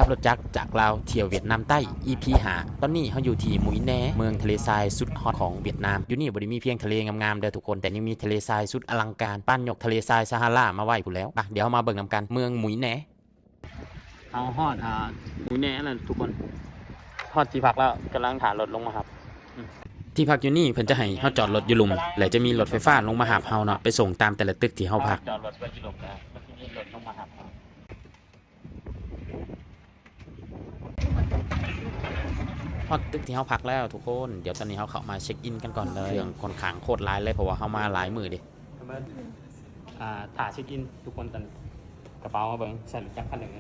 ຂັບລົດຈັກຈາກລາວທ່ຽວຫວຽດນາມໃຕ້ ອີພີຫ້າ ຕອນນີ້ເຮົາຢູ່ທີ່ມຸຍແນ ເມືອງທະເລຊາຍສຸດຮອດຂອງຫວຽດນາມ. ຢູ່ນີ້ບໍ່ໄດ້ມີພຽງທະເລງາມໆເດີທຸກຄົນ, ແຕ່ຍັງມີທະເລຊາຍສຸດອະລັງການ ປານຍົກທະເລຊາຍຊາຮາລາມາໄວ້ພຸ້ນແລ້ວ. ໄປ ດຽວເຮົາມາເບິ່ງນຳກັນ ເມືອງມຸຍແນ. ເຮົາຮອດ ອ່າ ມຸຍແນແລ້ວທຸກຄົນ, ຮອດທີ່ພັກແລ້ວ, ກຳລັງຖ້າລົດລົງມາຮັບ. ທີ່ພັກຢູ່ນີ້ເພິ່ນຈະໃຫ້ເຮົາຈອດລົດຢູ່ລຸ່ມ ແລະ ຈະມີລົດໄຟຟ້າລົງມາຮັບເຮົາເນາະ, ໄປສົ່ງຕາມແຕ່ລະຕຶກທີ່ເຮົາພັກ. ຈອດລົດໄວ້ຢູ່ລຸ່ມນະ, ມັນຈະມີລົດລົງມາຮັບເຮົາ. ຮອດຕຶກທີ່ເຮົາພັກແລ້ວທຸກຄົນ, ດຽວຕອນນີ້ເຮົາເຂົ້າມາເຊັກອິນກັນກ່ອນເລີຍ. ເຄື່ອງຂ້ອນຂ້າງໂຄດຫຼາຍເລີຍ ເພາະວ່າເຮົາມາຫຼາຍມື້ເດ້. ອ່າ ຖ້າເຊັກອິນທຸກຄົນ, ຕອນກະເປົາເຮົາເບິ່ງ ໃສ່ລົດຈັກຄັນໜຶ່ງ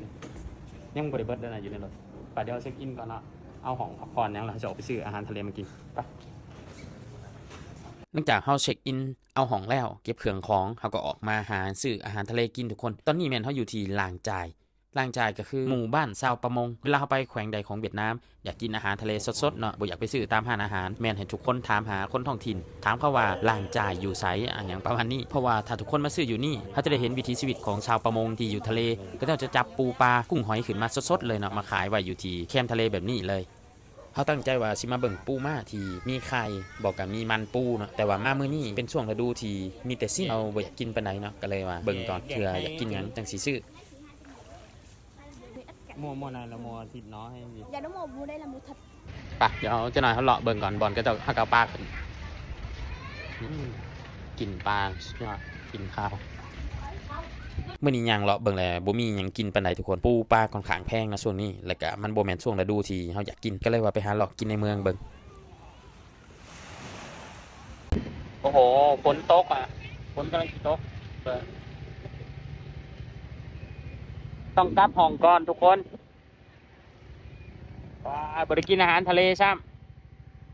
ຍັງບໍ່ໄດ້ເບິດເດີນະ ຢູ່ໃນລົດ. ໄປ ດຽວເຊັກອິນກ່ອນເນາະ, ເອົາຫ້ອງພັກຜ່ອນຫຍັງ ແລ້ວເຮົາຈະອອກໄປຊື້ອາຫານທະເລມາກິນ. ໄປ. ຫຼັງຈາກເຮົາເຊັກອິນເອົາຫ້ອງແລ້ວ, ເກັບເຄື່ອງຂອງ, ເຮົາກໍອອກມາຫາຊື້ອາຫານທະເລກິນທຸກຄົນ. ຕອນນີ້ແມ່ນເຮົາຢູ່ທີ່ລ້າງຈາຍ. ລ້າງຈາຍກໍຄືໝູ່ບ້ານຊາວປະມົງ. ເວລາເຮົາໄປແຂວງໃດຂອງຫວຽດນາມ ຢາກກິນອາຫານທະເລສົດໆເນາະ, ບໍ່ຢາກໄປຊື້ຕາມຮ້ານອາຫານ, ແມ່ນໃຫ້ທຸກຄົນຖາມຫາຄົນທ້ອງຖິ່ນ, ຖາມເຂົາວ່າລ້າງຈາຍຢູ່ໃສ ອາຫຍັງປະມານນີ້. ເພາະວ່າຖ້າທຸກຄົນມາຊື້ຢູ່ນີ້ ເຮົາຈະໄດ້ເຫັນວິຖີຊີວິດຂອງຊາວປະມົງທີ່ຢູ່ທະເລ. ເຂົາເຈົ້າຈະຈັບປູປາ, ກຸ້ງ, ຫອຍຂຶ້ນມາສົດໆເລີຍເນາະ, ມາຂາຍໄວ້ຢູ່ທີ່ແຄມທະເລແບບນີ້ເລີຍ. ເຮົາຕັ້ງໃຈວ່າຊິມາເບິ່ງປູມ້າທີ່ມີໄຂ່ ບໍ່ກໍມີມັນປູເນາະ, ແຕ່ວ່າມາມື້ນີ້ເປັນຊ່ວງລະດູທີ່ມີແຕ່ຊີ້ນ, ເຮົາບໍ່ຢາກກິນປານໃດເນາະ, ກໍເລີຍວ່າເບິ່ງກ່ອນ ເທື່ອຢາກກິນຫຍັງຈັ່ງຊິຊື້. ໝໍ ໝໍ ນັ້ນລະໝໍທິດເນາະ, ຢ່ານະໝໍ ບໍ່ໄດ້ລະໝໍທັດ. ໄປ ດຽວເຮົາ ຈັກໜ້ອຍເຮົາເລາະເບິ່ງກ່ອນ ບ່ອນເຂົາເຈົ້າ ເຂົາເຈົ້າເອົາປາຂຶ້ນ. ອືມ ກິ່ນປາ ສຸດຍອດ ກິ່ນຄາວ. ມື້ນີ້ຍ່າງເລາະເບິ່ງແລ້ວ ບໍ່ມີຫຍັງກິນປານໃດທຸກຄົນ, ປູປາຂ້ອນຂ້າງແພງນະຊ່ວງນີ້, ແລ້ວກະມັນບໍ່ແມ່ນຊ່ວງລະດູທີ່ເຮົາຢາກກິນ, ກໍເລີຍວ່າໄປຫາເລາະກິນໃນເມືອງເບິ່ງ. ໂອ້ໂຫ ຝົນຕົກອະ, ຝົນກຳລັງຊິຕົກ. ຕ້ອງກັບຫ້ອງກ່ອນທຸກຄົນ. ວ້າ ບໍ່ໄດ້ກິນອາຫານທະເລຊ້ຳ.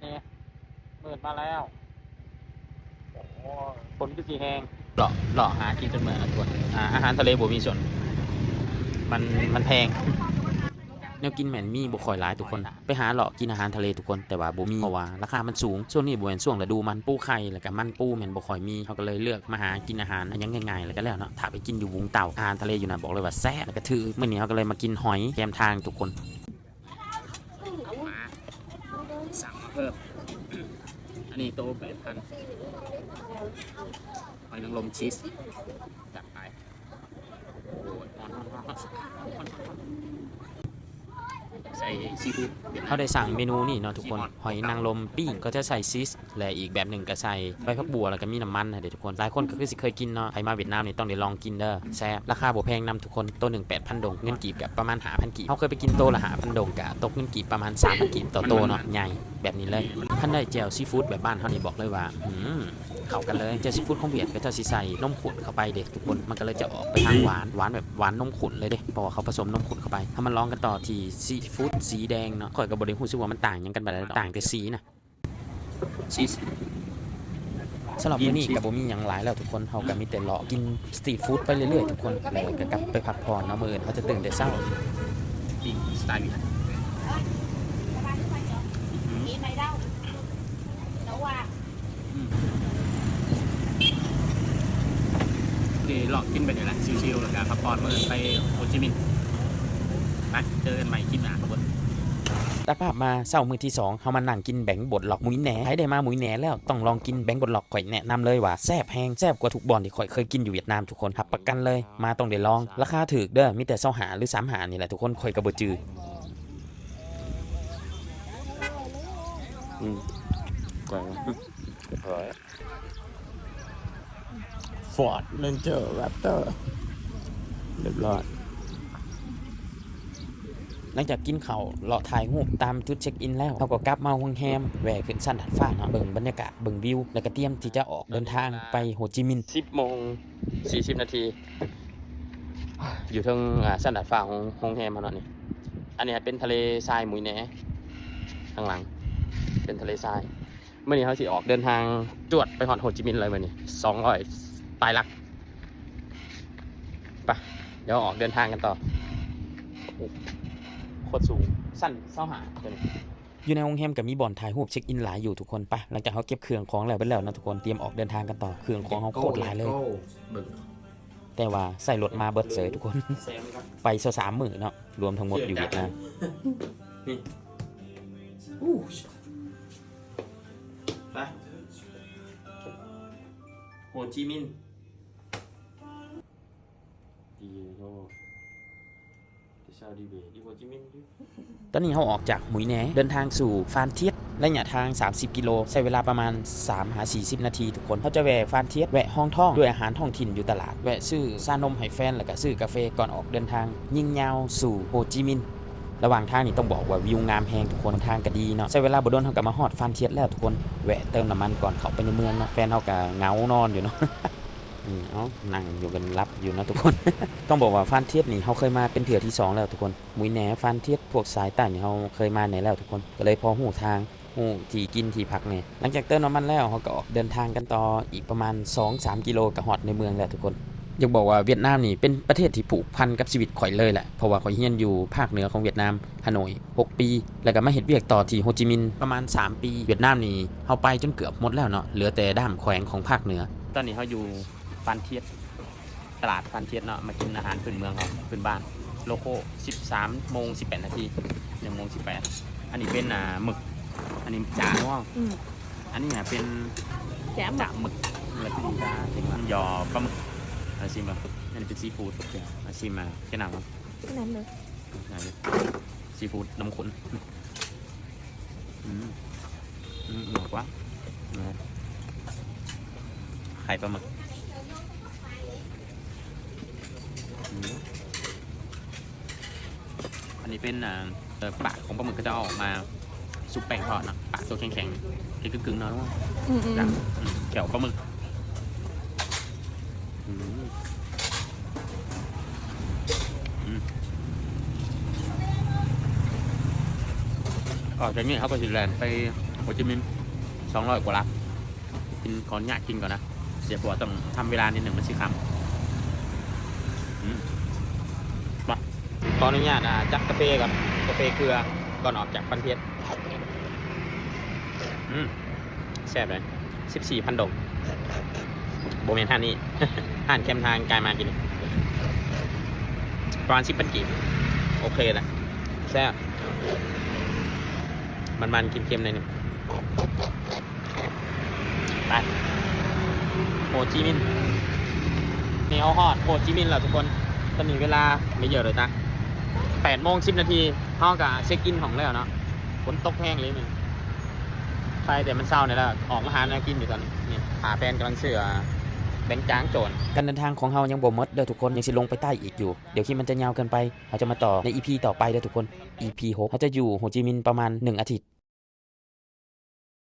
ນີ້ ມືດມາແລ້ວ. ໂອ້ ຝົນຄືຊິແຮງ. ເລາະ ເລາະຫາກິນຈົນເມື່ອຍທຸກຄົນ. ອາ ອາຫານທະເລບໍ່ມີສ່ວນ, ມັນ ມັນແພງ. ແນວກິນແມ່ນມີບໍ່ຄ່ອຍຫຼາຍທຸກຄົນ, ໄປຫາເລາະກິນອາຫານທະເລທຸກຄົນ, ແຕ່ວ່າບໍ່ມີ ເພາະວ່າລາຄາມັນສູງ. ຊ່ວງນີ້ບໍ່ແມ່ນຊ່ວງລະດູມັນ, ປູໄຂ່ ແລ້ວກະມັນປູແມ່ນບໍ່ຄ່ອຍມີ, ເຮົາກໍເລີຍເລືອກມາຫາກິນອາຫານອັນຫຍັງງ່າຍໆ ແລ້ວກະແລ້ວເນາະ. ຖ້າໄປກິນຢູ່ວຸງເຕົ່າ, ອາຫານທະເລຢູ່ນັ້ນບອກເລີຍວ່າແຊບ ແລ້ວກະຖືກ. ມື້ນີ້ເຮົາກໍເລີຍມາກິນຫອຍແຄມທາງທຸກຄົນ. ສັ່ງມາເພີ່ມ, ອັນນີ້ໂຕແປດພັນ, ຫອຍນາງລົມຊີສ. ຈັດໄປ. ໂອ້ຍ ຮ້ອນໆໆ ໃສ່ຊີຟູດ. ເຮົາໄດ້ສັ່ງເມນູນີ້ເນາະທຸກຄົນ, ຫອຍນາງລົມປີ້ງກໍຈະໃສ່ຊີສ ແລະ ອີກແບບໜຶ່ງກໍໃສ່ໃບຜັກບົວ ແລ້ວກໍມີນ້ຳມັນຫັ້ນເດ້ທຸກຄົນ. ຫຼາຍຄົນກໍຄືຊິເຄີຍກິນເນາະ, ໃຜມາຫວຽດນາມນີ້ຕ້ອງໄດ້ລອງກິນເດີ, ແຊບ. ລາຄາບໍ່ແພງນຳທຸກຄົນ, ໂຕໜຶ່ງແປດພັນດົງ, ເງິນກີບກໍປະມານຫ້າພັນກີບ. ເຮົາເຄີຍໄປກິນໂຕລະຫ້າພັນດົງ, ກໍຕົກເງິນກີບປະມານສາມພັນກີບຕໍ່ໂຕເນາະ, ໃຫຍ່ແບບນີ້ເລີຍ. ຄັນໄດ້ແຈ່ວຊີຟູດແບບບ້ານເຮົານີ້ ບອກເລີຍວ່າ ອື ເຂົ້າກັນເລີຍ. ແຈ່ວຊີຟູດຂອງຫວຽດເຂົາເຈົ້າຊິໃສ່ນົມຂຸ້ນເຂົ້າໄປເດ້ທຸກຄົນ, ມັນກໍເລີຍຈະອອກໄປທາງຫວານ, ຫວານແບບຫວານນົມຂຸ້ນເລີຍເດ້, ເພາະວ່າເຂົາປະສົມນົມຂຸ້ນເຂົ້າໄປ. ເຮົາມາລອງກັນຕໍ່ທີ່ຊີຟູດສີແດງເນາະ, ຂ້ອຍກໍບໍ່ໄດ້ຮູ້ສຶກວ່າມັນຕ່າງຫຍັງກັນປານໃດດອກ, ຕ່າງແຕ່ສີນະ. ຊີສ. ສຳລັບມື້ນີ້ກໍບໍ່ມີຫຍັງຫຼາຍແລ້ວທຸກຄົນ, ເຮົາກໍມີແຕ່ເລາະກິນສະຕຣີດຟູດໄປເລື້ອຍໆທຸກຄົນ, ແລ້ວກໍກັບໄປພັກຜ່ອນເນາະ, ມື້ອື່ນເຮົາຈະຕື່ນແຕ່ເຊົ້າ. ປີ້ງສະໄຕເຫວຍດນາມ. ອືມ ອືມ ໂອເຄ ເລາະກິນໄປນີ້ແຫຼະ ຊິວໆ ແລ້ວກະພັກຜ່ອນ ມື້ອື່ນໄປໂຮຈິມິນ. ໄປ ເຈີກັນໃໝ່ຄລິບໜ້າທຸກຄົນ. ຕັດພາບມາເຊົ້າມື້ທີສອງ, ເຮົາມານັ່ງກິນແບງບົດລັອກມຸຍແນ. ໃຜໄດ້ມາມຸຍແນແລ້ວຕ້ອງລອງກິນແບງບົດລັອກ, ຂ້ອຍແນະນຳເລີຍວ່າແຊບແຮງ, ແຊບກວ່າທຸກບ່ອນທີ່ຂ້ອຍເຄີຍກິນຢູ່ຫວຽດນາມທຸກຄົນ, ຮັບປະກັນເລີຍ. ມາຕ້ອງໄດ້ລອງ, ລາຄາຖືກເດີ, ມີແຕ່ຊາວຫ້າ ຫຼື ສາມຫ້າ ນີ້ແຫຼະທຸກຄົນ, ຂ້ອຍກໍບໍ່ຈື່. ອືມ ກ້ອຍ ອະ Ford Ranger Raptor ຮຽບຮ້ອຍ. ຫຼັງຈາກກິນເຂົ້າ ເລາະຖ່າຍຮູບຕາມຈຸດເຊັກອິນແລ້ວ, ເຮົາກໍກັບມາໂຮງແຮມ, ແວ່ຂຶ້ນຊັ້ນດາດຟ້າເນາະ, ເບິ່ງບັນຍາກາດ, ເບິ່ງວິວ, ແລ້ວກໍຕຽມທີ່ຈະອອກເດີນທາງໄປໂຮຈິມິນ. ສິບໂມງສີ່ສິບນາທີ ຢູ່ເທິງ ອ່າ ຊັ້ນດາດຟ້າຂອງໂຮງແຮມເຮົາເນາະນີ້. ອັນນີ້ເປັນທະເລຊາຍມຸຍແນ, ທາງຫຼັງເປັນທະເລຊາຍ. ມື້ນີ້ເຮົາຊິອອກເດີນທາງຈວດໄປຮອດໂຮຈິມິນເລີຍມື້ນີ້ ສອງຮ້ອຍປາຍຫຼັກ. ໄປ ດຽວອອກເດີນທາງກັນຕໍ່. ໂອ້ ໂຄດສູງ ຊັ້ນຊາວຫ້າຕົວນີ້. ຢູ່ໃນໂຮງແຮມກໍມີບ່ອນຖ່າຍຮູບເຊັກອິນຫຼາຍຢູ່ທຸກຄົນ. ໄປ ຫຼັງຈາກເຮົາເກັບເຄື່ອງຂອງແລ້ວເບິດແລ້ວເນາະທຸກຄົນ, ຕຽມອອກເດີນທາງກັນຕໍ່. ເຄື່ອງຂອງເຮົາໂຄດຫຼາຍເລີຍ. ເບິ່ງ ແຕ່ວ່າໃຊ້ລົດມາເບິດເສີຍທຸກຄົນ ໄປຊາວສາມມື້ເນາະ ລວມທັງໝົດຢູ່ຫວຽດນາມ. ນີ້ ໄປ ໂຮຈິມິນ. ຕອນນີ້ເຮົາອອກຈາກຫຸຍແໜ ເດີນທາງສູ່ຟານທຽດ ໄລຍະທາງສາມສິບກິໂລ ໃຊ້ເວລາປະມານສາມຫາສີ່ສິບນາທີທຸກຄົນ. ເຮົາຈະແວ່ຟານທຽດ ແວະຮ່ອງທ້ອງດ້ວຍອາຫານທ້ອງຖິ່ນຢູ່ຕະຫຼາດ ແວະຊື້ຊານົມໃຫ້ແຟນ ແລ້ວກະຊື້ກາເຟກ່ອນອອກເດີນທາງ ຍິງຍາວສູ່ໂຮຈິມິນ. ລະຫວ່າງທາງນີ້ຕ້ອງບອກວ່າວິວງາມແຮງທຸກຄົນ ທາງກະດີເນາະ. ໃຊ້ເວລາບໍ່ດົນເຮົາກະມາຮອດຟານທຽດແລ້ວທຸກຄົນ ແວະເຕີມນ້ຳມັນກ່ອນເຂົ້າໄປໃນເມືອງເນາະ. ແຟນເຮົາກະເຫງົານອນຢູ່ເນາະ. ອືມ ເອົາ ນັ່ງຢູ່ກັນຫຼັບຢູ່ເນາະທຸກຄົນ. ຕ້ອງບອກວ່າຟານທຽດນີ້ເຮົາເຄີຍມາເປັນເທື່ອທີສອງແລ້ວທຸກຄົນ. ໝຸຍແໜ ຟານທຽດ ພວກສາຍໃຕ້ນີ້ເຮົາເຄີຍມາແດ່ແລ້ວທຸກຄົນ ກະເລີຍພໍຮູ້ທາງ ຮູ້ທີ່ກິນທີ່ພັກແດ່. ຫຼັງຈາກເຕີມນ້ຳມັນແລ້ວ ເຮົາກະອອກເດີນທາງກັນຕໍ່ອີກປະມານສອງສາມກິໂລ ກະຮອດໃນເມືອງແລ້ວທຸກຄົນ. ຢາກບອກວ່າຫວຽດນາມນີ້ເປັນປະເທດທີ່ຜູກພັນກັບຊີວິດຂ້ອຍເລີຍແຫຼະ ເພາະວ່າຂ້ອຍຮຽນຢູ່ພາກເໜືອຂອງຫວຽດນາມ ຮາໂນຍ ຫົກປີ ແລ້ວກະມາເຮັດວຽກຕໍ່ທີ່ໂຮຈິມິນປະມານສາມປີ. ຫວຽດນາມນີ້ເຮົາໄປຈົນເກືອບໝົດແລ້ວເນາະ ເຫຼືອແຕ່ດ້າມແຂວງຂອງພາກເໜືອ. ຕອນນີ້ເຮົາຢູ່ຟານທຽດ ຕະຫຼາດຟານທຽດເນາະ ມາກິນອາຫານພື້ນເມືອງເຮົາ ພື້ນບ້ານ ໂລໂກ້ ສິບສາມໂມງສິບແປດນາທີ ໜຶ່ງໂມງສິບແປດ. ອັນນີ້ເປັນ ອ່າ ໝຶກ ອັນນີ້ຈາງວະ ອືມ ອັນນີ້ເປັນຈາມໝຶກ ຈາມໝຶກ ແລ້ວກໍຈາງຫຍັງວະ ຢໍປາໝຶກ. ເອົາຊິມເບິ່ງ ອັນນີ້ເປັນຊີຟູດ ເອົາຊິມ ເອົາ ຈະໜຳວະ ຈະໜຳເລີຍ ຊີຟູດນ້ຳຂຸ້ນ. ອືມ ອືມ ອືມ ກວ່າ ໄຂ່ປາໝຶກ. ອືມ ອັນນີ້ເປັນ ອ່າ ເອີ ປາກຂອງປາໝຶກ ເຂົາເຈົ້າເອົາອອກມາຊຸບແປ້ງທອດເນາະ ປາກໂຕແຂງໆ ເຮັດກຶ່ງໆ ເນາະ. ອືມໆໆ ອືມ ແຈ່ວປາໝຶກ. ອືມ ອືມ ອອກຈາກນີ້ເຮົາກະຊິແລ່ນໄປໂຮຈິມິນ ສອງຮ້ອຍກວ່າຫຼັກ. ກິນ ຂໍອະນຸຍາດກິນກ່ອນນະ ເສຍ ເພາະວ່າຕ້ອງທຳເວລານິດໜຶ່ງ ມັນຊິຄ່ຳ. ອືມ ມາ ຂໍອະນຸຍາດ ອ່າ ຈັບກາເຟກ່ອນ ກາເຟເກືອ ກ່ອນອອກຈາກຟານທຽດ. ອືມ ແຊບເລີຍ ສິບສີ່ພັນດົງ ບໍ່ແມ່ນຮ້ານນີ້ ຮ້ານແຄມທາງກາຍມາກິນ ປະມານສິບພັນກີບ ໂອເຄລະ ແຊບ ມັນໆ ເຄັມໆ ໜ້ອຍໜຶ່ງ. ໄປ ໂຮຈິມິນ ນີ້ເຮົາຮອດໂຮຈິມິນແລ້ວທຸກຄົນ. ຕອນນີ້ເວລາໄປເຢີດເລີຍຕາ ແປດໂມງສິບນາທີ ເຮົາກະເຊັກອິນຫ້ອງແລ້ວເນາະ. ຝົນຕົກແຮງເລີຍມື້ນີ້ ໄຄແຕ່ມັນເຊົ້ານີ້ລະ ອອກມາຫາແນວກິນຢູ່ຕອນນີ້. ນີ້ ພາແຟນກຳລັງຊື້ ອາ ແບງຈາງໂຈນ. ການເດີນທາງຂອງເຮົາຍັງບໍ່ໝົດເດີທຸກຄົນ ຍັງຊິລົງໄປໃຕ້ອີກຢູ່. ດຽວຄລິບມັນຈະຍາວເກີນໄປ ເຮົາຈະມາຕໍ່ໃນອີພີຕໍ່ໄປເດີທຸກຄົນ. ອີພີຫົກ ເຮົາຈະຢູ່ໂຮຈິມິນປະມານໜຶ່ງອາທິດ.